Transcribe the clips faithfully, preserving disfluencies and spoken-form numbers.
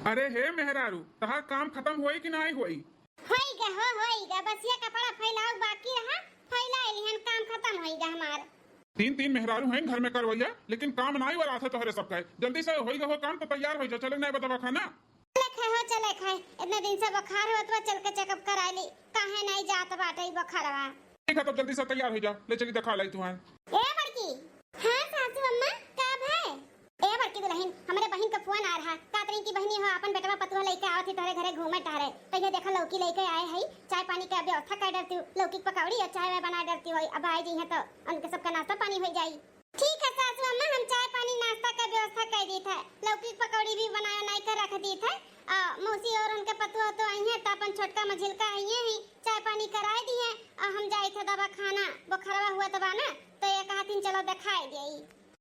अरे हे मेहरारू, तहार काम खतम होई कि नाहीं होई? होई गा हो, होई गा। बस ये कपड़ा फैलाव बाकी रहा, फैला लिहन, काम खतम होई गा हमार। तीन तीन मेहरारू हैं घर में करवैया, लेकिन काम नाहीं वरात है तोहरे सबका। जल्दी से होई गा हो काम तो तैयार होई जा, चले नाहीं बा दवाखाना। चले खाए हो, चले खाए। इतने दिन से बुखार होत बा, चल के checkup कराए ली। काहे नाहीं जात बाटे ई बुखारवा? ठीक है, तब जल्दी से तैयार होई जा, ले चली देखा लाई तुहार। ए बड़की। हाँ सासू अम्मा, का भय? ए बड़की दुलहिन, हमरे बहिन का फोन आ रहा, कहत रही कि बहिनी हो, आपन बेटवा पतुआ लइके आवत ही तोहरे घरे घूमे टहरे, तो ये देखा लौकी लइके आए हई, चाय पानी के व्यवस्था कर डरती हूँ, लौकी के पकौड़ी और चाय वाय बना डरती हूँ, अब आए जइहें तो उनके सबका नाश्ता पानी हो जाई। ठीक है सासू अम्मा, हम चाय पानी नाश्ता के व्यवस्था कर दीत है, लौकी के पकौड़ी भी बनाए बनाए के रख दीत है, आ मौसी और उनके पतुआ तो आई हैं, तो अपन छोटका मझिलका आई ही, चाय पानी कराए दी है, आ हम जाई थे दवाखाना, बुखारवा हुआ तो बा ना, तो ये कहत ही चलो दिखाई दे।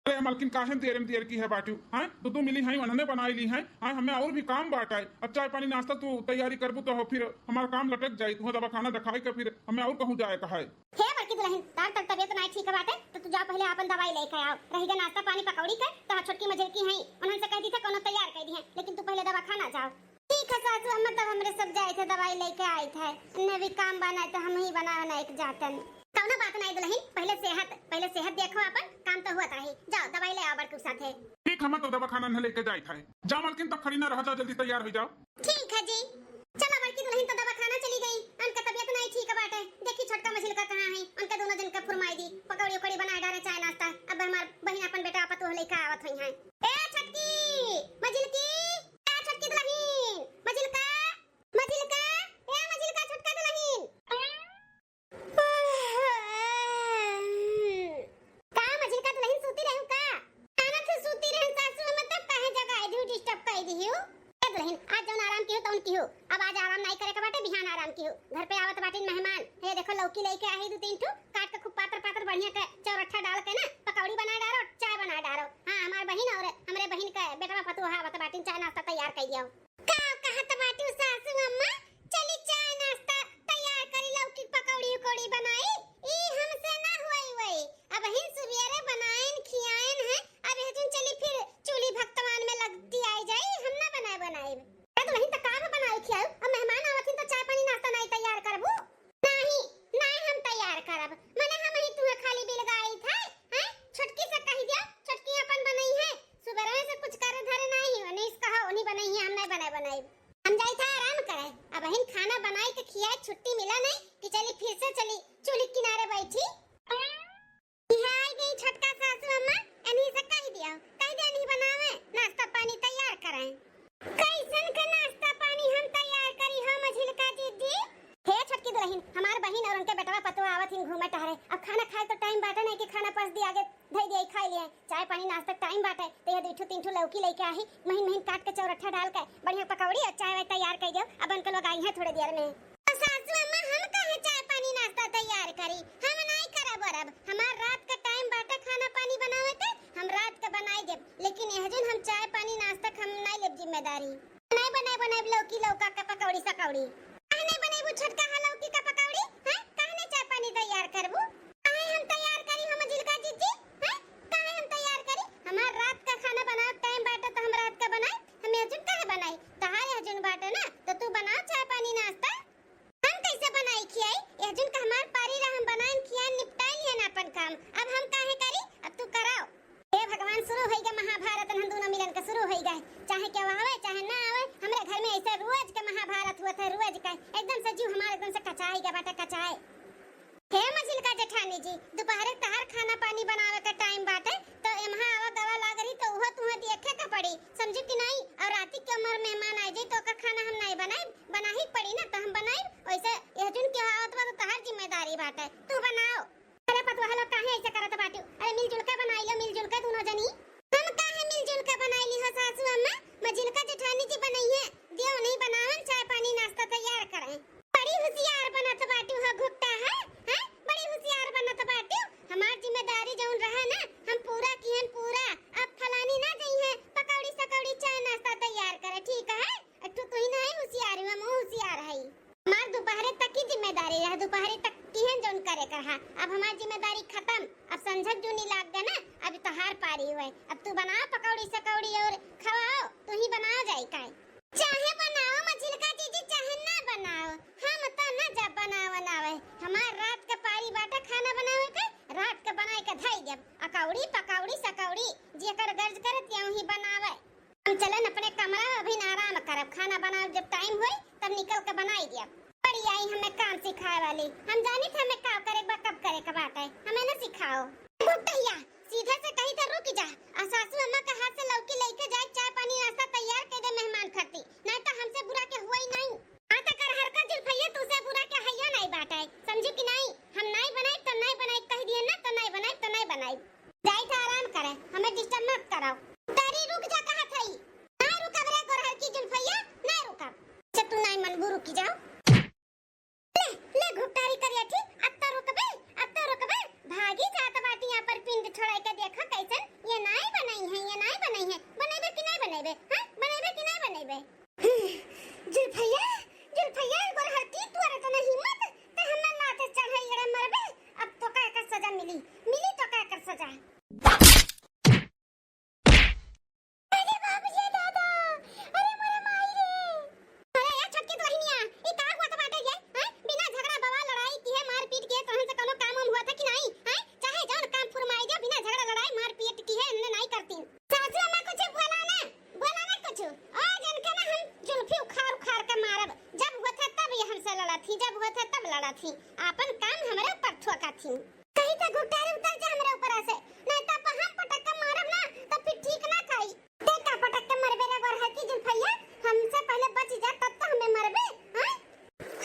अरे मलकिन, काहे देर में देर की है बाटू? हाँ, दो दो मिली हैं, उन्होंने बनाई ली हैं। हाँ, हमें और भी काम बाटा है। अब चाय पानी नाश्ता तू तैयारी करबू तो हो, फिर हमार काम लटक जाई। तुहें दवाखाना दिखाई के फिर हमें और कहूँ जाए का है। हे बड़की दुलहिन, तार तक तबियत नाहीं ठीक बाटे, तो तू जा पहले आपन दवाई लेके आओ। रही गा नाश्ता पानी पकौड़ी के, तो छोटकी मझिलकी हैं, उन्हन से कह दी थे कोनो तैयार कर दी है, लेकिन तू पहले दवाखाना जाओ। ठीक है सासू अम्मा, तब हमरे सब जाए थे दवाई लेके आई थे, इन्हें भी काम बना तो हम ही बना बना एक जातन। कौनो बात नाहीं दुलहिन, पहले सेहत, पहले सेहत देखो आपन, काम तो हुआ ताही। जाओ दवाई ले आओ बड़कू साथे। ठीक, हम तो दवाखाना न लेके जाए थे। जा मलकिन, तब खड़ी ना रह, जा जल्दी तैयार हो जाओ। ठीक है जी। चलो बड़की दुलहिन तो दवाखाना चली गई, उनका तबियत नाहीं ठीक बाटे। देखी छोटका मझिलका कहाँ है, उनका दोनों जन का फुरमाई दी, पकौड़ी उकौड़ी बना डारे, चाय नाश्ता। अब हमार बहिन अपन बेटा पतोह लेके आवत हुई हैं। ए छोटकी, मझिलकी, ए छोटकी दुलहिन, मझिलका, मझिलका, ए मझिलका, छोटका दुलहिन। का मझिलका दुलहिन सूती रहू का? आना थे सूती रहन सासू, हम तब काहे जगाए दिहू, disturb कर दिहू। ए दुलहिन, आज जौन आराम किहू तौन किहू, अब आज आराम नाहीं करे के बाटे, बिहान आराम किहू। घर पे आवत बाटिन मेहमान, हे देखो लौकी लेके आई दू तीन ठू, काट के खूब पातर पातर बढ़िया के चौरट्ठा डाल के ना पकौड़ी बना डारो, चाय बना डारो। हाँ, हमार बहिन और हमरे बहिन के बेटवा पतोह आवत बाटिन, चाय नाश्ता तैयार कर दियो। का कहत बाटू सासू अम्मा? चली चाय नाश्ता तैयार करी, लौकी पकौड़ी उकौड़ी बनाई। ई हमसे ना होई वई। अबहिन सुबेरे बनाएन खियाएन है, अब एहजुन चली फिर चूल्ही भक्तवान में लगती आई जाई, हम ना बनाए बनाई। अरे दुलहिन त का बनाई खियाऊ? अब मेहमान आवत हिन त चाय पानी नाश्ता नाहीं तैयार करबू? नाहीं, नाहीं हम तैयार करब। मने हमही तुहे खाली बिलगाई थे, हैं? छोटकी से कहि दिया, छोटकी अपन बनई है। सुबेरे से कुछ करे धरे नाहीं, उन्हीं से कहा, उन्हीं बनई है, हम नाहीं बनाए बनाई। हम जाई था आराम करे। अबहिन खाना बनाई के खियाए छुट्टी मिला नाहीं कि चली फिर से चली चूल्ही किनारे बैठी। इहाँ आई गई छोटका सासू अम्मा, इन्हीं से कहि दिया, कहि दे इन्हीं बनावे, नाश्ता पानी तैयार करे। कैसन के नाश्ता पानी हम तैयार करी हो मझिलका जीजी? हे छोटकी दुलहिन, हमार बहिन और उनके बेटवा पतोह आवत हिन घूमे टहरे। अब खाना खाए तो time बाटे नाहीं कि खाना पस दिया आगे धई दिया खाई लिए। चाय पानी नाश्ता के time बाटे, तो ये दू ठो तीन ठो लौकी लेके आही, महीन महीन काट के चौरट्ठा डाल के बढ़िया पकौड़ी और चाय वाय तैयार कर दियो। अब उनके लोग आई हैं थोड़े देर में। तो सासू अम्मा, हम काहे चाय पानी नाश्ता तैयार करी? हम नाहीं करब वरब। हमार रात का time बाटे खाना पानी बनावे के, हम रात का बनाई देब। लेकिन एहजुन हम चाय पानी नाश्ता के हम नाहीं लेब जिम्मेदारी। नाहीं बनाए, बनाए लौकी लौका का पकौड़ी सकौड़ी। काहे नाहीं बनाइबू छोटका हा लौकी का पकौड़ी? हैं? काहे नाहीं चाय पानी तैयार करबू? काहे हम तैयार करी हम मझिलका जीजी? हैं? काहे हम तैयार करी? हमार रात का खाना बनावे के time बाटे तो हम रात का बनाई। हम एहजुन काहे बनाई? तहार एहजुन बाटे ना, तो तू बनाओ चाय पानी नाश्ता। हम कैसे बनाई खियाई? एहजुन का हमार पारी रहा, हम बनाइन खियाइन निपटाइन लिहन आपन काम। अब हम काहे करी? अब तू कराओ। हे भगवान, शुरू होई गए महाभारत, हम दोनों मिलन के शुरू होई गए। चाहे केहू आवे, चाहे ना आवे, हमरे घर में ऐसे रोज के महाभारत हुआ था, रोज का। एकदम से जीव हमार एकदम से कचाई गए बाटे, कचाए। हे मझिलका जेठानी जी, दोपहरे तहार खाना पानी बनावे के time बाटे, तो एम्हा आवा गवा लाग रही, तो उहो तुहे देखे के पड़ी, समझू कि नाहीं? और राती के हमार मेहमान आ जाई, तो ओकर खाना हम नाहीं बनाई, बनाही के पड़ी ना, तो हम बनाई। वैसे एहजुन के आवत बा, तो तहार जिम्मेदारी बाटे, तू बनाओ। अरे पतोह लोग काहे ऐसे करत बाटू? अरे मिलजुल के बनाई लो, मिलजुल के दोनों जनी। हम काहे मिलजुल के बनाई ली हो सासू अम्मा? मझिलका जेठानी जी बनई है, दियो नहीं बनावन, चाय पानी नाश्ता तैयार करें। बड़ी होशियार बनत बाटू हो घुट्टा है, हैं? बड़ी होशियार बनत बाटू। हमार जिम्मेदारी जौन रहा ना, हम पूरा किहन पूरा। अब फलानी ना जइहे पकौड़ी सकौड़ी चाय नाश्ता तैयार करे, ठीक है? एक ठो तू ही नहीं होशियार, हम होशियार है। हमार दोपहरे तक की जिम्मेदारी रहे, दोपहरे तक किहन जौन करे के रहा। अब हमार जिम्मेदारी खत्म। अब संझक जूनी लाग गए ना, अब तोहार पारी हुए। अब तू बनाओ पकौड़ी सकौड़ी और खवाओ, तू ही बनाओ जाई काई। हमरा अभी आराम करब, खाना बनाओ, जब टाइम होई तब निकल के बनाई दिया। बड़ी आई हमें काम सिखाए वाली, हम जानी थे हमें का करे के बा, कब करे के बाटे, हमें ना सिखाओ। गुप्तहिया, सीधे से कही थे रुक जा, और सासू अम्मा के हाथ से लौकी लेके जाए, चाय पानी नाश्ता तैयार कर दे मेहमान खाती, नहीं तो हमसे बुरा के हुआ ही नहीं। हाँ तो कर हरकत जुल्फैया, तू से बुरा के हैया नहीं बाटे, समझी कि नहीं? हम नहीं बनाई तो नहीं बनाई, कह दिए ना तो नहीं बनाई तो नहीं बनाई। जाई तो आराम करे, हमें डिस्टर्ब मत करो। तारी रुक जा कहा थई। ना रुकब रे गोरहर की जुल्फैया, ना रुकब। अच्छा तू नहीं मनबू रुकी जाओ। ले, ले घुपटारी करिया थी, अब तो रुकबे, अब तो रुकबे। भागी जात बाटी यहाँ पर पिंड छोड़ाई के देखा कैसन। ये नाई बनाई है, ये नाई बनाई है। बनेबे कि नहीं बनेबे? हाँ? बनेबे कि नहीं बनेबे? जुल्फैया, जुल्फैया, गोरहर की तू अरे तो नहीं हिम्मत, ते हमें लाते चढ़े एड़े मरबे। अब तो का एकर सजा मिली, मिली तो का एकर सजा। अरे बाप रे दादा, अरे मोरे माई रे। अरे ए छोटकी दुल्हनिया, ई का हुआ त बाटे ये, हैं? बिना झगड़ा बवाल लड़ाई किहे मारपीट किहे तोहन से कोनो काम वाम हुआ था कि नहीं, हैं? चाहे जौन काम फुरमाई दे, बिना झगड़ा लड़ाई मारपीट किहे एन्ने नहीं करती। सासू अम्मा कुछ बोला ना, बोला ना कुछ। ओ जन के ना हम जुल्फी उखाड़ उखाड़ के मारब। जब हुआ था तब ये हमसे लड़ा थी, जब हुआ था तब लड़ा थी। आपन काम हमरे ऊपर ठोका थी। कहीं तो घुटारे उतर जा हमरे ऊपर से, नहीं तो अब हम पटक के मारब ना, तो फिर ठीक ना खाई। ते का पटक के मरबे रे गोरहर की जुल्फैया, हमसे पहले बच जा तब तो हमें मरबे, हाँ?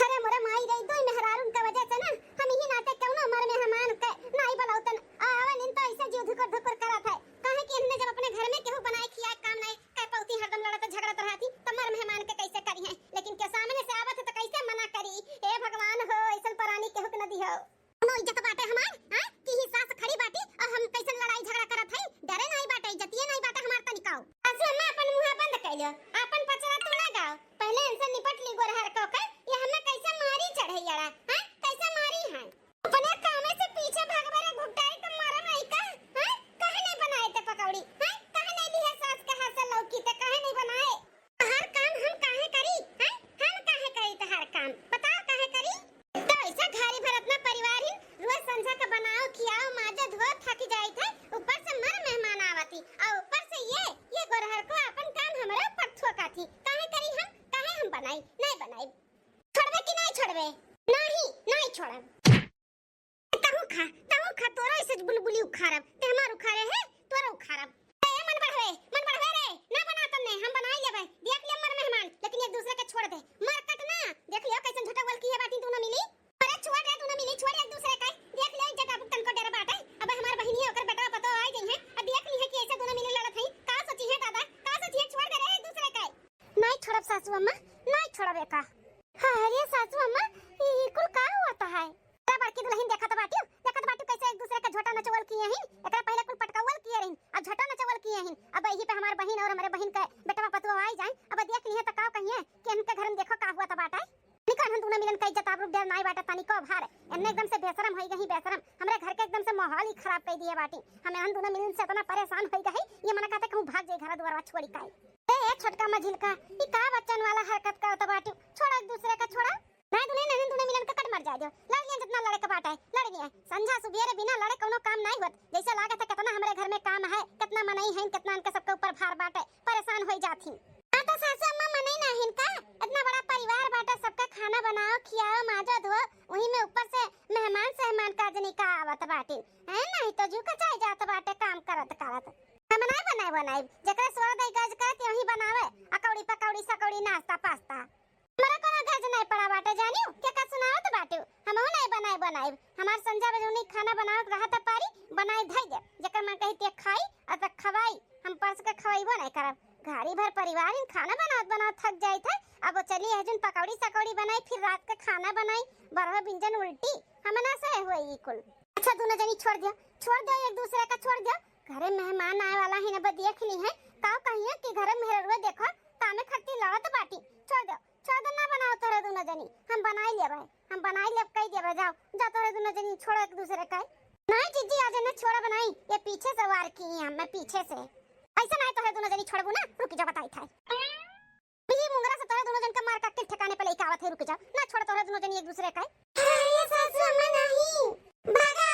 अरे मोरे माई रे, दो मेहरारून के वजह से ना हम यही नाते कौनो मर मेहमान के नाई बलौतन आवन इन तो ऐसे जीव धुकर धुकर करत है। काहे कि इन्हें जब अपने घर में केहू बनाए खियाए काम नहीं कर पौती, हरदम लड़त झगड़त रहती, तो मर मेहमान के कैसे करी है? लेकिन के सामने से आवत है तो कैसे मना करी? ए भगवान हो, ऐसन परानी केहू के न दिहो। कोनो इज्जत बाटे हमार, हाँ? कि ही सास खड़ी बाटी और हम कैसन लड़ाई झगड़ा करत हई? डरे नहीं बाटे, इज्जतिये नहीं बाटे हमार तनिकाओ। सासू अम्मा अपन मुंह बंद कर लियो, अपन पचरा तू ना गाओ। पहले इनसे निपट ली गोरहर को के, ये हमें कैसे मारी चढ़े अड़ा, हाँ? कैसे मारी है? अपने कामे से पीछे भागबे रे घुपटाई के मारा नहीं का, हाँ? काहे नहीं बनाए ते पकौड़ी, हाँ? काहे नहीं लिहे सास के हाथ से लौकी ते काहे नहीं बनाए? तहार काम हम काहे करी, हैं? हम काहे करी तहार काम? बताओ काहे करी? तो ऐसा घारी भर अपना परिवार ही रोज संझा का बनाओ, खियाओ, माजो, धो, थक जाइत है, ऊपर से मर मेहमान आवती, और ऊपर से ये, ये गोरहर को अपन काम हमरे ऊपर थोका थी। काहे करी हम? काहे हम बनाई? नहीं बनाई। छोड़बे कि नहीं छोड़बे? नहीं, नहीं छोड़ब। तहूँ खा, तहूँ खा, तोरा ऐसे बुलबुली उखाड़ब, ते हमार उखाड़े है, तोरा उखाड़ब। ए, मन बढ़वे, मन बढ़वे रे, ना बना तन्ने, हम बनाई लेबे, देख ले मर मेहमान, लेकिन एक दूसरे के छोड़ दे, मर कट ना, देख लियो कैसन झटकवल की है बाटी दोनों मिली। अरे छोड़ रे दोनों मिली, छोड़ एक दूसरे के, देख लियो इज्जत आबरू तनको डर बाटे, अब हमार बहिनी है, ओकर बेटा पतो आ गई है, अब देख ली है कि ऐसे दोनों मिली लड़त है, का सोची है दादा, का सोची है, छोड़ दे रे एक दूसरे के। नहीं छोड़ब सासू अम्मा, नहीं छोड़ब एका। हाँ, अरे सासू अम्मा, ई कुल का हुआ है? अरे बड़की दुल्हन देखत बाटियो, देखत बाटियो कैसे एक दूसरे के झोटा नचवल किए हिन, एकरा पहले कुल पटकवल किए रहिन, अब झोटा नचवल किए हिन। अब यही पे हमार बहिन और हमरे बहिन के बेटवा पतुआ आई जाए, अब देख लिए तो का कहिए कि इनके घर में देखो का हुआ था बाटे। निकाल हम दोनों मिलन का इज्जत आबरू डर नाई बाटे तनिको भार, एन्ने एकदम से बेशरम होई गई, बेशरम। हमरे घर के एकदम से माहौल ही खराब कर दिए बाटी। हम हम दोनों मिलन से इतना परेशान होई गई, ये मना कहते कहूँ भाग जाए घर दुआरवा छोड़ी काई। ए, ए, छोटका मझिलका, ई का बच्चन वाला हरकत करत बाटू? छोड़ा एक दूसरे का, छोड़ा। नहीं दुल्हन, नहीं दुल्हन मिलन के कट मर जाए दो। लड़ लिया जितना लड़े के बाटे, लड़ लिया। संझा सुबेरे बिना लड़े कौनो काम नहीं होत। जैसे लागत है कितना हमरे घर में काम है, कितना मनई है, कितना इनके सबके ऊपर भार बाटे, परेशान होई जात ही। हाँ तो सासू अम्मा मनई नहीं इनका, इतना बड़ा परिवार बाटे, सबका खाना बनाओ, खियाओ, माजो धो, वही में ऊपर से मेहमान सहमान का जनी का आवत बाटे, हैं? नहीं तो जू कचाई जात बाटे काम करत करत। हम नहीं बनाए बनाए, जकरे स्वर दे गज करे ते वही बनावे, अकौड़ी पकौड़ी सकौड़ी नाश्ता पास्ता। हमरा कोनो गज नहीं पड़ा बाटे जानियो, के का सुनावत बाटू? हमहू नहीं बनाए बनाए, हमार संझा बजौनी खाना बनावे के रहत पारी, बनाए धई दे, जकर मन कही ते खाई और तक खवाई, हम परस के खवाइबो नहीं करब। घारी भर परिवार इन खाना बनावत बनावत थक जाइत है, अब वो चली है जुन पकौड़ी सकौड़ी बनाई, फिर रात के खाना बनाई, बरहो बिंजन उल्टी, हमना से हुए ई कुल। अच्छा दोनों जनी छोड़ दियो, छोड़ दियो एक दूसरे का छोड़ दियो, घरे मेहमान आए वाला है ना, अब देख ली है, का कहिए कि घरे मेहररुआ देखो, कामे खत्ती लड़त बाटी। छोड़ दो, छोड़ दो, ना बनाओ तोहरे दोनों जनी, हम बनाई लेबै, हम बनाई लेब, कही देबै, जाओ, जा तोहरे दोनों जनी, छोड़ो एक दूसरे का। नहीं जीजी, आज ना छोड़ब नहीं, ये पीछे से वार की हैं, मैं पीछे से। ऐसे नहीं तोहरे दोनों जनी छोड़बू ना, रुक जा बताई था। ये मुंगरा से तोहरे दोनों जन का मार काट के ठिकाने पे लेके आवत है, रुक जा, ना छोड़ तोहरे दोनों जनी एक दूसरे का। अरे सासू अम्मा नहीं, भागो।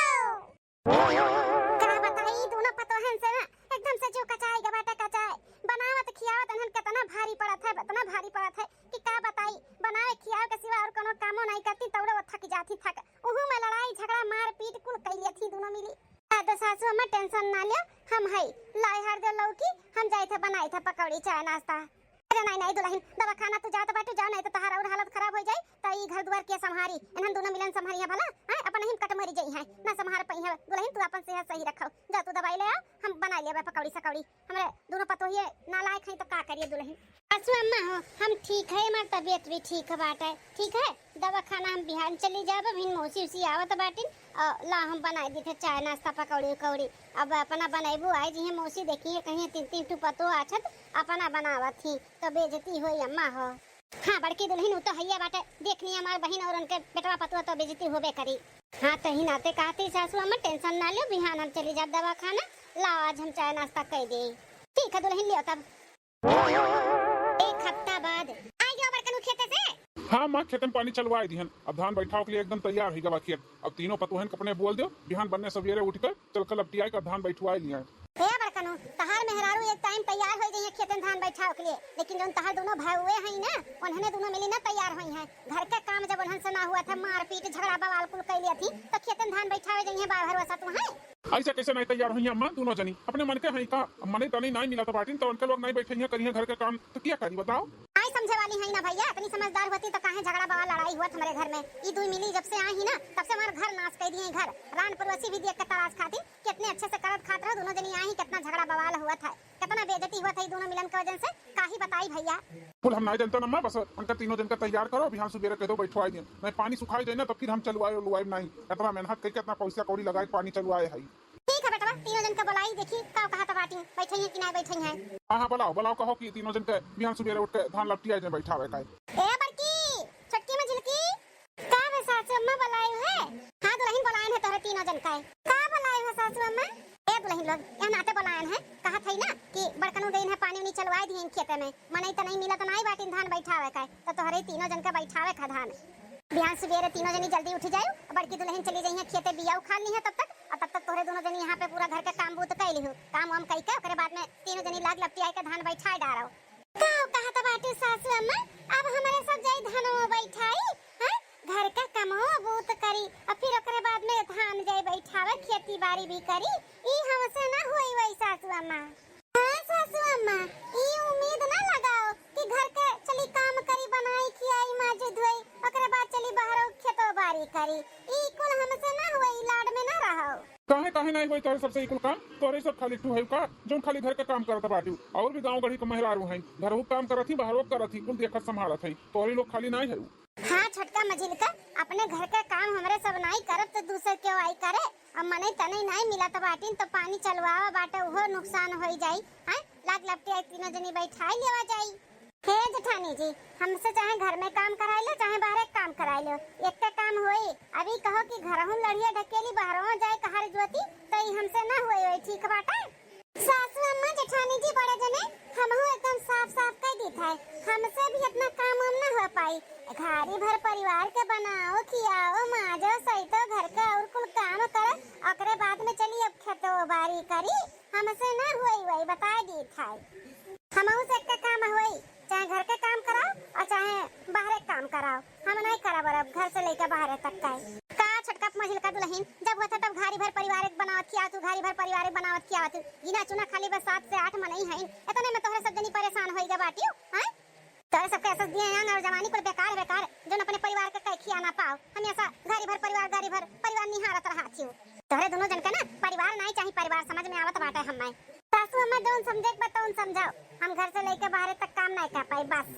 का बताई, दोनों पतोहन से ना एकदम से जो कचाई गबाटा कचाई, बनावत खियावत इन्हन कितना भारी दुलहिन, दवाखाना तू जात बाटू, जा, नाहीं तो तहार और हालत खराब होइ जाई, तो ई घर दुआर के सम्हारी? इन्हन दुनो मिलन सम्हरिहैं भला? हैं, अपनहीं कट मरी जइहैं, ना सम्हार पइहैं। दुलहिन, तू आपन सेहत सही रखो, जा तू दवाई ले आओ, हम बनाइ लेबे पकौड़ी सकौड़ी। हमरे दुनो पतोहिए नालायक हैं तो का करिए दुलहिन। सासू अम्मा हो, हम ठीक है, हमार तबियत भी ठीक है बाटे, ठीक है। दवाखाना हम बिहान चली जाब, अभिन मौसी उसी आवत बाटिन, और ला हम बनाइ देते चाय नाश्ता पकौड़ी उकौड़ी। अब अपना बनैबू, आइ जइहैं मौसी, देखिहैं कहिहैं तीन तीन ठू पतोह आछत, अपना बनावत ही तो बेइज्जती होई अम्मा हो। हाँ बड़की दुलहिन, उ तो हइये बाटे, देखनी हमार बहिन और उनके बेटवा पतोह तो बेइज्जती होबे करी। हाँ तो ही नाते कहती सासू अम्मा, tension ना लेव, बिहान हम चली जाब दवाखाना, लाओ आज हम चाय नाश्ता कइ देई। ठीक है दुलहिन, लियो तब। एक हफ्ता बाद। आइ गयो बड़कनू खेते से? हाँ माँ, खेते में पानी चलवाइ दिहन, अब धान बैठावे के लिए एकदम तैयार होइ गवा खेत। अब तीनों पतोहन के अपने बोल देव, बिहान बन्ने सबेरे उठिके चलके लपटियाइके धान बैठवाइ लिहैं। हे बड़कनू, तहार मेहरारू एक time तैयार होइ जइहैं खेते में धान बैठावे के लिए, लेकिन जौन तहार दुनो भउए हैं ना, उन्हने दुनो मिली ना तैयार होइहैं। घर के काम जब उन्हन से ना हुआ था, मारपीट झगड़ा बवाल कुल कइ लिया थी, तो खेते में धान बैठावे जइहैं बाहर वसा तू हैं। अइसे कइसे नाहीं तैयार होइहैं अम्मा दुनो जनी? अपने मन के हैं का? मने तनी नाहीं मिलत बाटिन तो उनके लोग नाहीं बैठइहैं करिहैं घर के काम तो क्या करी बताओ? नाहीं समझे वाली हैं ना भइया, इतनी समझदार होती तो काहे झगड़ा बवाल लड़ाई हुआ हमरे घर में। ई दुई मिली जब से आई ही ना, तब से हमार घर नाश कइ दिए, घर। रान पड़ोसी भी देख के तरास खाती, कितने अच्छे से करत खात रहो दुनो जनी, आई ही कितना झगड़ा बवाल हुआ था, कितना बेइज्जती हुआ था ई दुनो मिलन के वजह से, काहे बताई भइया। कुल हम नाहीं जनते अम्मा, बस उनका तीनों जन का तैयार करो, बिहान सुबेरे कहि देव बैठवाइ देन, नाहीं पानी सुखाइ जाए ना तो फिर हम चलवाए उलवाए नाहीं। इतना मेहनत कइके इतना पैसा कौड़ी लगाइके पानी चलवाए है। ठीक है बेटवा, तीनों जन का बुलाई, देखी का कहत बाटी, बैठइहैं कि नाहीं बैठइहैं। हाँ हाँ, बुलाओ बुलाओ, कहो कि तीनों जन के बिहान सुबेरे उठिके धान लपटियाइ जाए बैठावे का। ए बड़की, छोटकी मझिलकी, का बे सासू अम्मा बुलाए है? हाँ दुलहिन, बुलाएन है तोहरे तीनों जन का। का बुलाए है सासू अम्मा? ए दुलहिन लोग, यह नाते बुलाएन है, कहत है ना कि बड़कनू गइन है पानी उनी चलवाइ दिहैं खेते में, मनई तनई मिलत नाहीं बाटिन धान बैठावे का, तो तोहरे तीनों जन का बैठावे का धान। बिहान सुबेरे तीनों जनी जल्दी उठि जायू, बड़की दुलहिन चली जइहैं खेते बिया उखाड़ लिहैं तब तक, और तब तक तोहरे दुनो जनी यहाँ पे पूरा घर के काम बूत कइ लिहू, काम वाम कइके ओकरे बाद में तीनों जनी लाग लपटियाइके धान बैठाइ डारो। का कहत बाटू सासू अम्मा, अब हमरे सब जाई धनवा बैठाई, हैं? घर का कमवा बूत करी, और फिर ओकरे बाद में धान जाई बैठावे, खेती बाड़ी भी करी, ई हमसे ना होई वही सासू अम्मा। हाँ सासू अम्मा, ई उम्मीद ना लगाओ कि घर के चली काम करी, बनाई, खियाई, माजी, धोई, ओकरे बाद चली बहरो खेतो बाड़ी करी, ई कुल हमसे ना होई, लाड में ना रहो। काहे, काहे नाहीं होई तोहरे सबसे ई कुल काम? तोहरे सब खाली तू है का, जौन खाली घर के काम करत बाटू? और भी गाँव गढ़ी के मेहरारू हैं, घरहू काम करत ही, बहरो करत ही, कुल देखत संभालत हैं, तोहरे लोग खाली नाहीं है। हाँ छोटका मझिलका, अपने घर के काम हमरे सब नाहीं करब तो दूसर केहू आई करे? अब मनई तनई नाहीं मिलत बाटिन तो पानी चलवावा बाटे, उहो नुकसान होई जाई। हाँ, लाग लपटियाई तीनों जनी बैठाई लेवा जाई। हे जेठानी जी, हमसे चाहे घर में काम कराई लो, चाहे बाहरे काम कराई लो, एक्के काम होई। अभी कहो कि घरहूँ लड़िया ढकेली, बहरहूँ जाए कहर जोती, तो ई हमसे ना होई, होई ठीक बाटे? सासू अम्मा, जेठानी जी, बड़े जने, हमहू एकदम साफ साफ कह दीत है, हमसे भी इतना काम वाम ना हो पाई। घारी भर परिवार के बनाओ, खियाओ, माजो, सैतो, घर के और कुल काम करो, ओकरे बाद में चली अब खेतो बाड़ी करी, हमसे ना होई वही बता दीत है। हमहू से एक काम होई, चाहे घर के काम कराओ और चाहे बाहरे के काम कराओ, हम नहीं करब अब घर से लेके बाहरे तक का। का छोटका मझिलका दुलहिन, जब होता तब घारी भर परिवार एक बनावत खियावत हू, घारी भर परिवार एक बनावत खियावत हू। गिना चुना खाली बस सात से आठ मनई हईन, इतने में तोहरे सब जनी परेशान होई गए बाटियो, हैं? तोहरे सबके ऐसा दिए हैं और जवानी कुल बेकार बेकार, जौन अपने परिवार के कई खिया ना पाओ। हम ऐसा घारी भर परिवार, घारी भर परिवार निहारत रहा छियो। तोहरे दोनों जन के ना परिवार नहीं चाही, परिवार समझ में आवत बाटे हमें। सासू अम्मा जौन समझे के बा तौन समझाओ, हम घर से लेके बाहरे तक काम नहीं कर पाई बस।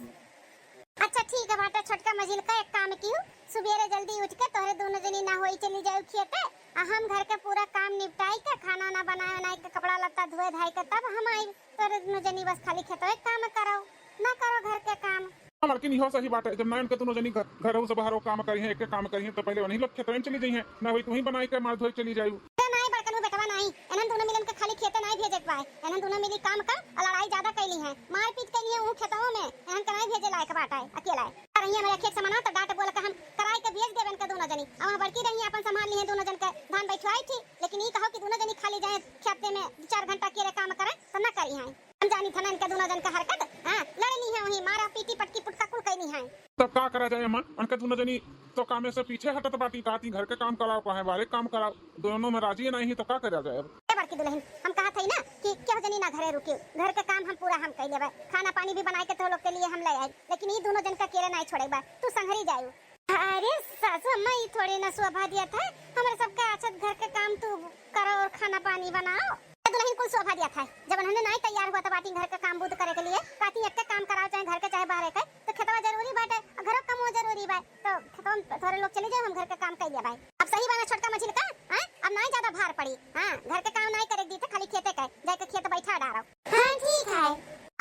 अच्छा ठीक है बाटे छोटका मझिलका, एक काम कियो, सुबेरे जल्दी उठ के तोहरे दोनों जनी ना होई चली जाओ खेते, आ हम घर के पूरा काम निपटाई के खाना ना बनाए उनाए के कपड़ा लत्ता धोए धाए के तब हम आई। तोहरे दोनों जनी बस खाली खेतवे के काम करो, ना करो घर के काम। हाँ, मलकिन, इहो सही बात है। जब ना उनके दोनों जनी घर, घरहू से बाहरो काम करी हैं, एक काम करी हैं, तो पहले वही लोग खेतवे में चली जाई हैं, ना वही तू ही बनाई के मार धोए चली जायू। अरे नाई बड़कनू बेटवा नाई, इन्हन दोनों मिलन के खाली खेते नाई भेजे के पाए, इन्हन दोनों मिली काम कम और लड़ाई ज्यादा कैली हैं, मारपीट कैली हैं ऊ खेतों में, इन्हन के नाई भेजे लायक बाटे अकेला है। आ रही हमारे खेत से मना तो डांट बोल के हम कराई के भेज देबे इनके दोनों जनी, और वहाँ बड़की रही अपन संभाल ली हैं दोनों जन के धान बैठवाई थी, लेकिन ई कहो कि दोनों जनी खाली जाए खेते में दो चार घंटा अकेले काम करे तो ना करी हैं। हम जानी था ना इनके दोनों जन का हरकत, हाँ, लड़ ली है वहीं, मारा पीटी पटकी पुटका कुल कैली है। तब का करा जाए अम्मा, उनके दोनों जनी तो कामे से पीछे हटत बाटी, कहती घर के काम कराओ, कहे बाहरे काम कराओ, दोनों में राजी नहीं है तो का करा जाए अब? ए बड़की दुलहिन, हम कहा थई ना कि केहू जनी ना घरे रुकी, घर के काम हम पूरा हम कइ लेबै, खाना पानी भी बनाइ के तोह लोग के लिए हम ले आई, लेकिन ई दुनो जन का अकेले नाहीं छोड़े बा, तू संघरी जायू। अरे सासू अम्मा, ई थोड़ी ना शोभा दिया था, हमरा सबका अच्छा घर के काम तू करो और खाना पानी बनाओ। ए दुलहिन कुल शोभा दिया था, जब उन्होंने नाहीं तैयार हुआ था बाटी घर के काम बूत करे के लिए, कहती एक काम कराओ, चाहे घर के चाहे बाहर के, तो खेतवा जरूरी बाटे, और घरो कमो जरूरी बा, तो खेतवा में थोड़े लोग चली जाओ, हम घर के काम कइ लेबै। अब सही बा ना छोटका मझिल का, हाँ? अब नाहीं ज्यादा भार पड़ी, हाँ, घर के काम नाहीं करे दी तो खाली खेते के, जाके खेत बैठा डारो। हाँ, ठीक है।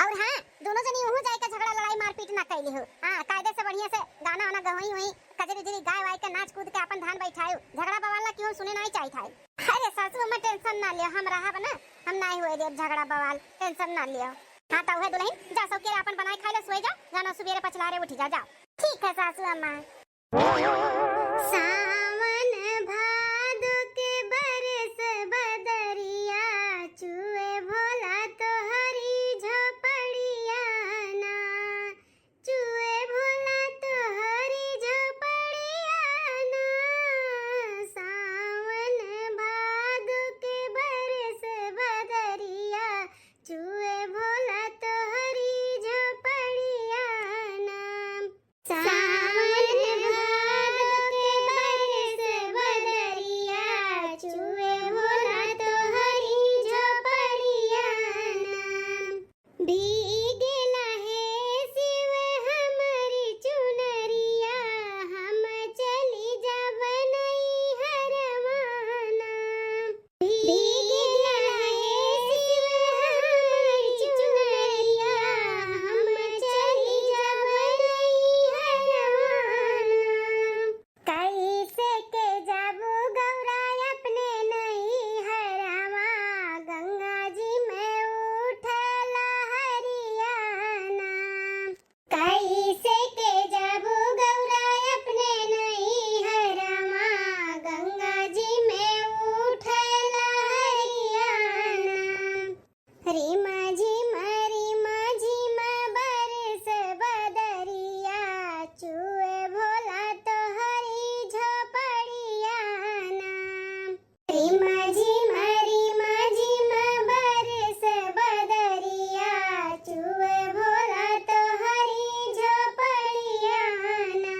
और हाँ, दुनो जनी उहू जाए के झगड़ा लड़ाई मारपीट ना कइ लिहू। हाँ, कायदे से बढ़िया से गाना वाना गवई हुई, कजरी उजरी गाय वाय के नाच कूद के अपन धान बैठायू। झगड़ा बवाल ना केहू सुने नाहीं चाहित है। अरे सासू अम्मा tension ना लियो, हम रहब ना, हम नाहीं होए देब झगड़ा बवाल, tension ना लियो। हाँ, तो उहे दुलहिन, जा सौकेरे अपन बनाए खाए ले, सोए जा, जाना सुबेरे पछलारे उठ जा, जाओ। ठीक है सासू अम्मा। सावन भादो के बरस बदरिया, चुए भोला तोहरी झोपड़िया ना, चुए भोला तोहरी झोपड़िया ना। सावन भादो के बरस बदरिया, चुए भोला तोहरी झोपड़िया ना। सावन भादो के बरस बदरिया, चुए भोला तोहरी झोपड़िया ना। भीगेला हे शिव हमरी चुनरिया, हम चली जाब नैहरवा ना। भीगेला हे शिव हमरी चुनरिया, हम चली जाब नैहरवा ना। कैसे के जाबू गौरा अपने नैहरवा, गंगा जी में उठल लहरिया ना। कैसे के जाबू गौरा अपने नैहरवा, गंगा जी में उठल लहरिया ना। रिमा झिमा, रिमा झिमा बरस बदरिया, चुए भोला तोहरी झोपड़िया ना। रिमा झिमा, रिमा झिमा बरस बदरिया, चुए भोला तोहरी झोपड़िया ना।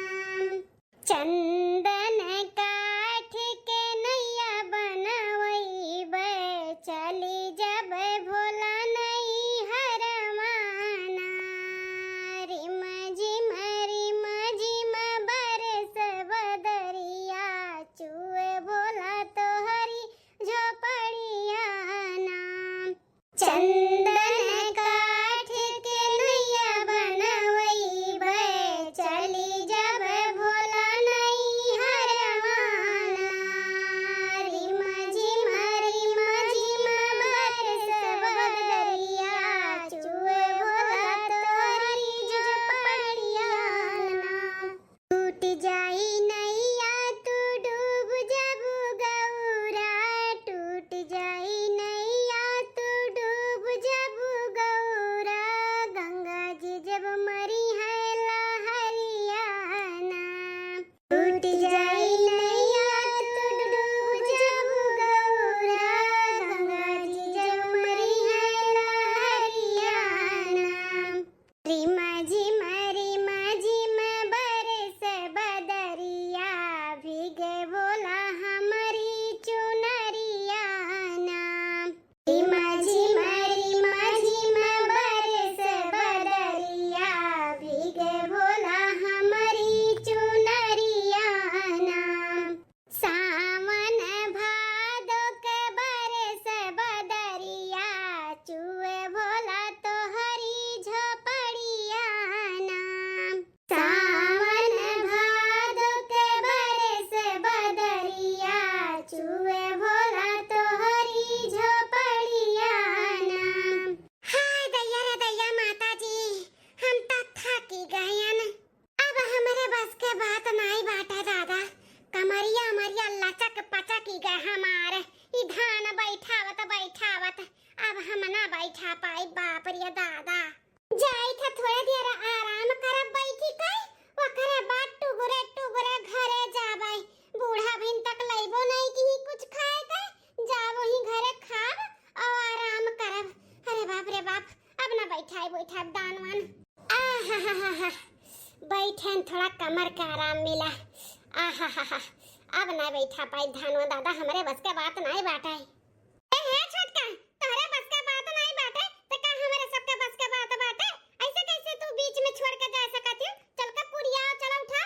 चंदन काठ के नैया बनवइबे, चली जब भोला नैहरवा ना। रिम झिम, रिम झिम बरस बदरिया, चुए भोला तोहरी झोपड़िया ना। चंदन काठ के नैया बनवइबे, चली जब भोला नैहरवा ना। रिम झिम, रिम झिम बरस बदरिया, चुए भोला तोहरी झोपड़िया ना। टूट जाई नैया तू डूब जाबू गौरा, टूट जाई नैया तू डूब जाबू गौरा, गंगा जी जब मरी है लहरिया ना। टूट जाई नैया तू डूब जाबू गौरा, गंगा जी जब मरी है लहरिया ना। रिम झिम, रिम झिम बरस बदरिया, भीगे भोला हमरी चुनरिया ना। रिम झिम, रिम झिम बरस बदरिया, भीगे भोला हमरी चुनरिया ना। सावन भादो के बरस बदरिया, चुए भोला तोहरी झोपड़िया ना। सावन भादो के बरस बदरिया, चुए भोला तोहरी झोपड़िया ना। हाय दैया रे दैया माता जी, हम त थाकी गयन। अब हमरे बस के बात नाई बाटे दादा, कमरिया उमरिया लचक पचक गए हमार, ई धान बैठावत बैठावत अब हम ना बैठा पाई, बाप रे दादा। जाई था थोड़ा देर आराम करब बैठी के, बैठेन थोड़ा कमर के आराम मिला। आहा हा हा, अब ना बैठा पाई धानवा दादा, हमरे बस के बात नाई बाटे। ए हे छोटका, तोहरे बस के बात नाई बाटे, त का हमरे सबके बस के बात बाटे? ऐसे कैसे तू बीच में छोड़ के जा सकत हो? चल के पुरिया, चल उठा।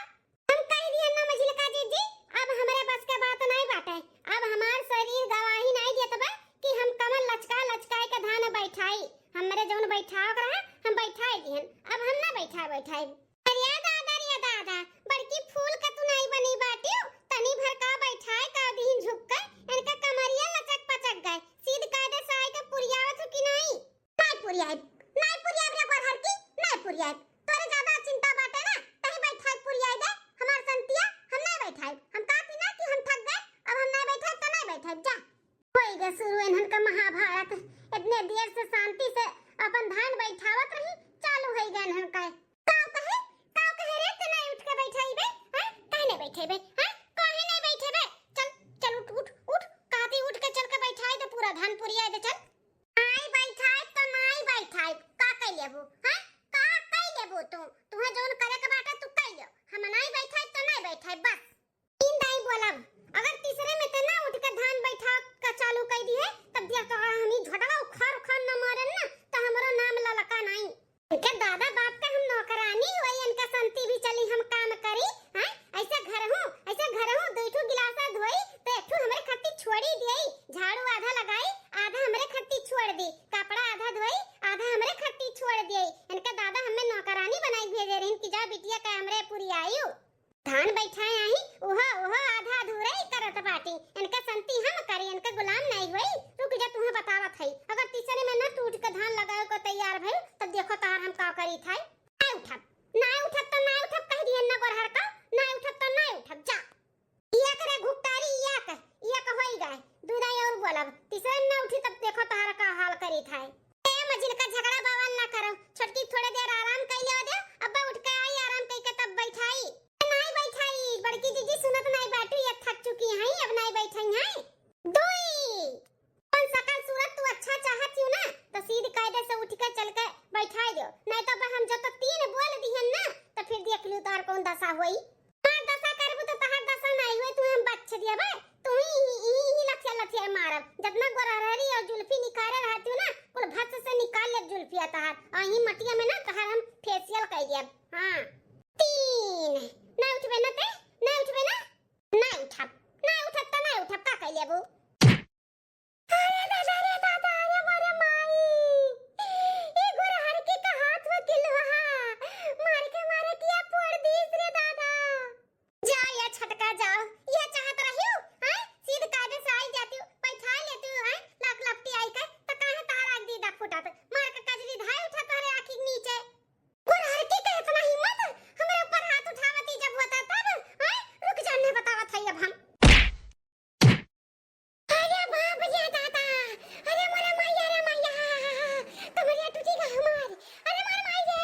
हम कह दिए ना मझिलका जीजी, अब हमरे बस के बात नाई बाटे। अब हमार शरीर गवाही नाई देत बा कि हम कमर लचका लचकाए के धान बैठाई। हमरे जौन बैठाव के रहा, हम बैठाए दिहन, अब हम ना बैठा बैठाई। अरे दादा, अरे दादा, बड़की फूल का तू नाई बनी बाटियो, तनी भर का बैठाए का दिहिन झुक के, इनका कमरिया लचक पचक गए। सीध कायदे से आए के पुरियावत हो कि नाई? नाई पुरियाई, नाई पुरियाई रे गोरहर की, नाई पुरियाई। तोरे ज्यादा चिंता बाटे ना, तही बैठाई पुरियाई दे, हमार संतिया, हम नाई बैठाई। हम कहती ना कि हम थक गए, अब हम नाई बैठाई तो नाई बैठाई, जा। होई गए शुरू इन्हन का महाभारत। इतने देर से शांति से अपन धान बैठावत रही, चालू होई गए इन्हन का। काव कहे, काव कहे रे, ते नाई उठ के बैठाई बे, हैं? काहे नाई बैठे बे, हैं? काहे नाई बैठे बे? चल, चल उठ, उठ, उठ, कहती उठ के चल के बैठाई दे, पूरा धान पुरिया दे, चल। नाई बैठाई तो नाई बैठाई, का कह लेबू, हैं? का कह लेबू तू? तुहे जौन करे के बाटे तू कह ले, हम नाई बैठाई तो नाई बैठाई, बस। नींद आई बोलब। अगर तीसरे में ते ना उठ के धान बैठा के चालू कर दी है, तब दिया तो हम ही झोटवा उखाड़ उखाड़ न मारन ना, तो हमरो नाम ललका नाई। इनके दादा बाप का हम नौकरानी हुई, इनका संती भी चली हम काम करी, हैं? ऐसे घर हूँ, ऐसे घर हूँ, दो ठो गिलासा धोई, तो एक ठो हमरे खत्ती छोड़ी दिए, झाड़ू आधा लगाई, आधा हमरे खत्ती छोड़ दी, कपड़ा आधा धोई, आधा हमरे खत्ती छोड़ दिए। इनके दादा हमें नौकरानी बनाई भेजे रही कि जा बिटिया का हमरे पुरियायु। धान बैठाए आही, उहो, उहो आधा अधूरा ही करत बाटी। इनका संती हम करी, इनका गुलाम नाई होई। रुक जा, तुहे बतावत हई। अगर तीसरे में न टूट के धान लगावे को तैयार भइल, तब देखो तहार हम का करी थाई। नाई उठब, नाई उठब तो नाई उठब कह दिए न गोरहर का, नाई उठब तो नाई उठब, जा। इया करे घुकटारी, इया के, इया के होई गए। दू दाई और बोलब, तीसरे में न उठी तब देखो तहार का हाल करी थाई। ए मझिलका झगड़ा बवाल ना करो, छोटकी थोड़े देर आराम कइ लेवे दे, अब्बा उठ के आई, आराम कइ के तब बैठाई। नाई बैठाई, बड़की जीजी सुनत नाई बाटू, ये थक चुकी हैं, अब नाई बैठाई हैं। दुई, अपन सकल सूरत तू अच्छा चाहत हूँ ना, तो सीध कायदे से उठ के चल के बैठाई दो, नहीं तो अब हम जब तो तीन बोल दिहन ना, तो फिर देख लियो तोहर कौन दशा होई। हमार दशा करबू तो तहार दशा नाई होई, तू हम बच दिया बे, तू ही, ही, ही, ही लथिया लथिया मारब, जतना गोरहरी और जुल्फी निकाले रहती हूँ ना, कुल भस्म से निकाल लेब जुल्फिया तहार, और ही मटिया में ना तहार हम फेशियल कइ देब। हाँ। तीन। ना उठबे ना ते? ना उठबे ना? ना उठब। ना उठब त ना उठब, का कइ लेबू? अरे दादा रे दादा, अरे मोरे माई। ई गोरहर के का हाथ में किलवा। मार के मारे किया फोड़ दीस रे दादा। जा या छटका जाओ, यह चाहत रहियो, हैं? सीध कायदे से आई जाती, बैठा लेती, हैं? लाख लपटी आई के, त काहे तार आग दीदा फूटत? मार के कजरी धाय उठा तोहरे आँखी के नीचे। गोरहर की के इतना हिम्मत, हमरे ऊपर हाथ उठावती जब होता तब, हैं? रुक जा, नहीं बतावत है अब हम। अरे बाप रे दादा, अरे मोरे माई, अरे माई, कमरिया टूटी गा हमार, अरे मोरे माई रे।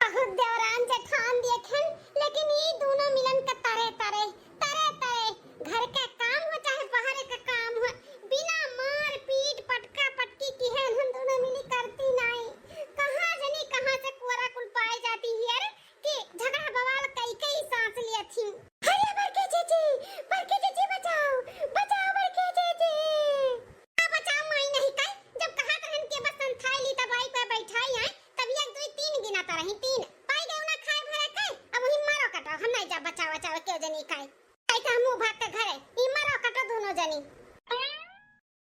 बहुत देवरान जेठान देखेन, लेकिन ई दोनों मिलन के तरे तरे, तरे तरे, घर के काम हो चाहे बाहर के काम हो, बिना मार पीट पटका पटकी किहे हम दोनों मिली करती नाई। कहाँ जनी कहाँ से कोरा कुल पाए जाती हियर कि झगड़ा बवाल कई कई सांस लिया थी। अरे बड़के जीजी, बड़के जीजी बचाओ, बचाओ बड़के जीजी। का बचाओ माई नहीं कई, जब कहा करन के बस संथाई ली तब आई कोई बैठाई आए, तब एक दुई तीन गिना त रही, तीन। पाई गए उन्हें खाए भरे कई, अब वही मारो कटाओ, हम नहीं जा बचाओ बचाओ केव जनी कई। आई तो हम मुँह भाग के घरे, ई मारो कटो दोनों जनी।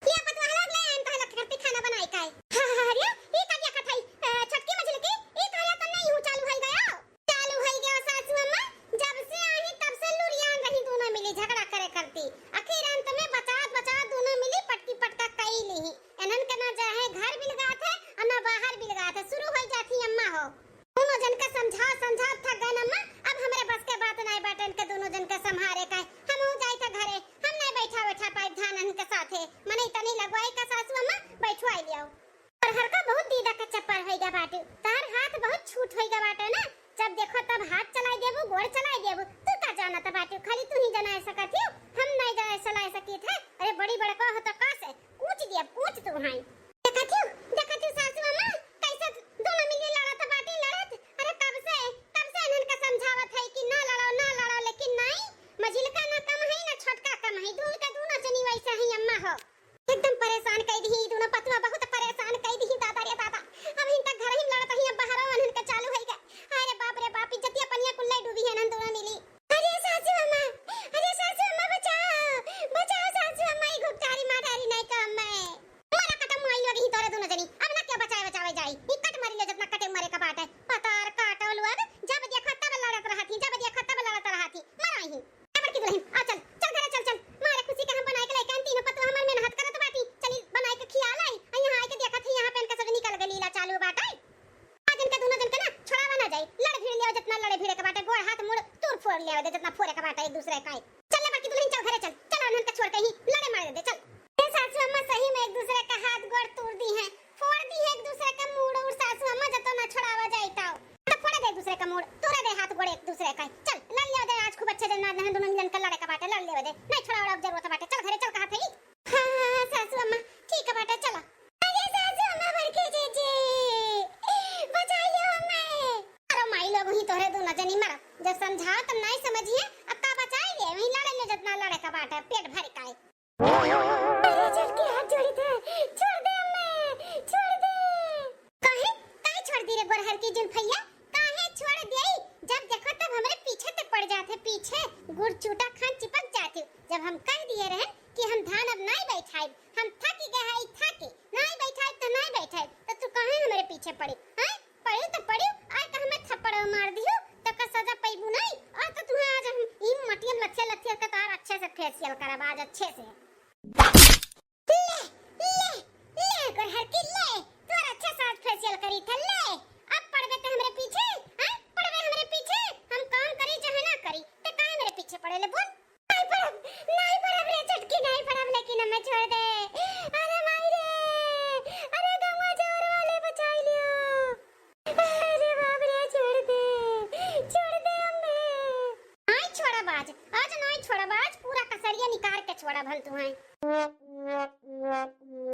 ये पतवाह लोग ले आइन तोहे लत करती खाना बनाई काई। अरे, ई का देखत हई? अ, छोटकी मझिलकी, ई तोहरा तो नहीं हूँ चालू होई गयो। चालू होई गयो सासू अम्मा, जब से आही तब से लुरियान रही दोनों मिली झगड़ा करे करती। आखिर अंत में बचावत बचावत दोनों मिली पटकी पटका कई ली। इन्हन के ना चाहे घर बिलगात है और ना बाहर बिलगात है। शुरू होई जाती अम्मा हो। दोनों जन के समझावत समझावत थक गए अम्मा, अब हमरे बस के बात नाई बाटे इनके दोनों जन के संभारे का। हमहू जाई था घरे, हम नाई बैठा बैठा पाई धान इनके साथे। मने इतनी लगवाई का सासू अम्मा, बैठवाई लियाओ। और हर का बहुत दीदा का चप्पल होई गया बाटे, तार हाथ बहुत छूट होई गया बाटे ना, जब देखो तब हाथ चलाई देबू, गोड़ चलाई देबू, तू का जानत बाटे, खाली तू ही जनाए सकत हो, हम नाई जनाए सलाए सकी थे। अरे बड़ी बड़का हो तो का से, कूच दिया, कूच तू हाई। देखत हो, देखत हो सासू अम्मा, कैसे दोनों मिली लड़त बाटी, लड़त। अरे कब से, कब से इन्हन का समझा ले दे जितना फोड़े का बाटा एक दूसरे का है। चल ले बड़की दुल्हन, चल घरे चल, चल उन्हन का छोड़ के ही लड़े मारे दे, चल। ए सासू अम्मा, सही में एक दूसरे का हाथ गोड़ तोड़ दी है, फोड़ दी है एक दूसरे का मूड़ और सासू अम्मा जतो ना छोड़ावा जाई ताओ। तो फोड़े दे एक दूसरे का मूड़, तोड़े दे हाथ गोड़ एक दूसरे का। चल लड़ ले दे, आज खूब अच्छे जनार्दन है, दोनों मिलन का लड़े का बाटे, लड़ ले दे, नहीं छोड़ावा जरूरत बाटे, चल घरे चल कहा थे। हाँ, हाँ, हाँ, सासू अम्मा, ठीक है बाटे, चलो। अरे सासू अम्मा, बड़की जीजी, बचाई लियो हमें। अरे माई लोग ही तोहरे दोनों जनी मरो, जब समझाओ तब नहीं समझिए, अब का बचाई ले, वहीं लड़े ले जितना लड़े का बाटे, पेट भर का है। अरे झटकी हाथ जोड़ी थे, छोड़ दे हमें, छोड़ दे। काहे, काहे छोड़ दी रे गोरहर की जुल्फैया, काहे छोड़ दिए? जब देखो तब हमरे पीछे ते पड़ जाते, पीछे गुड़ चूटा खान चिपक जाती। जब हम कह दिए रहे कि हम धान अब नाई बैठाइब, हम थक गए हई, थक नाई बैठाइब तो नाई बैठाइब, तो तू काहे हमरे पीछे पड़ी? हैं? पड़ी तो पड़ी, आज तो हमें थप्पड़ मार दियो, तो का सजा पैबू नहीं? और तो तुम्हें आज हम ई मटियन लथिया लथिया के तोहार अच्छे से फेशियल करब, आज अच्छे से। ले, ले, ले, गोरहर की ले, तोर अच्छा से आज फेशियल करी थे, ले। अब पड़बे ते हमरे पीछे, हैं? पड़बे हमरे पीछे? हम काम करी चाहे ना करी, ते काहे हमरे पीछे पड़े ले बोल? नहीं पड़ब, नहीं पड़ब रे छोटकी, नहीं पड़ब, लेकिन हमें छोड़ दे। अरे माई रे, अरे गौवा जवार वाले बचाई लियो। अरे बाप रे, छोड़ दे, छोड़ दे हमें। नहीं छोड़ब आज, आज नहीं छोड़ब, आज पूरा कसरिया निकाल के छोड़ब हम तुम्हें।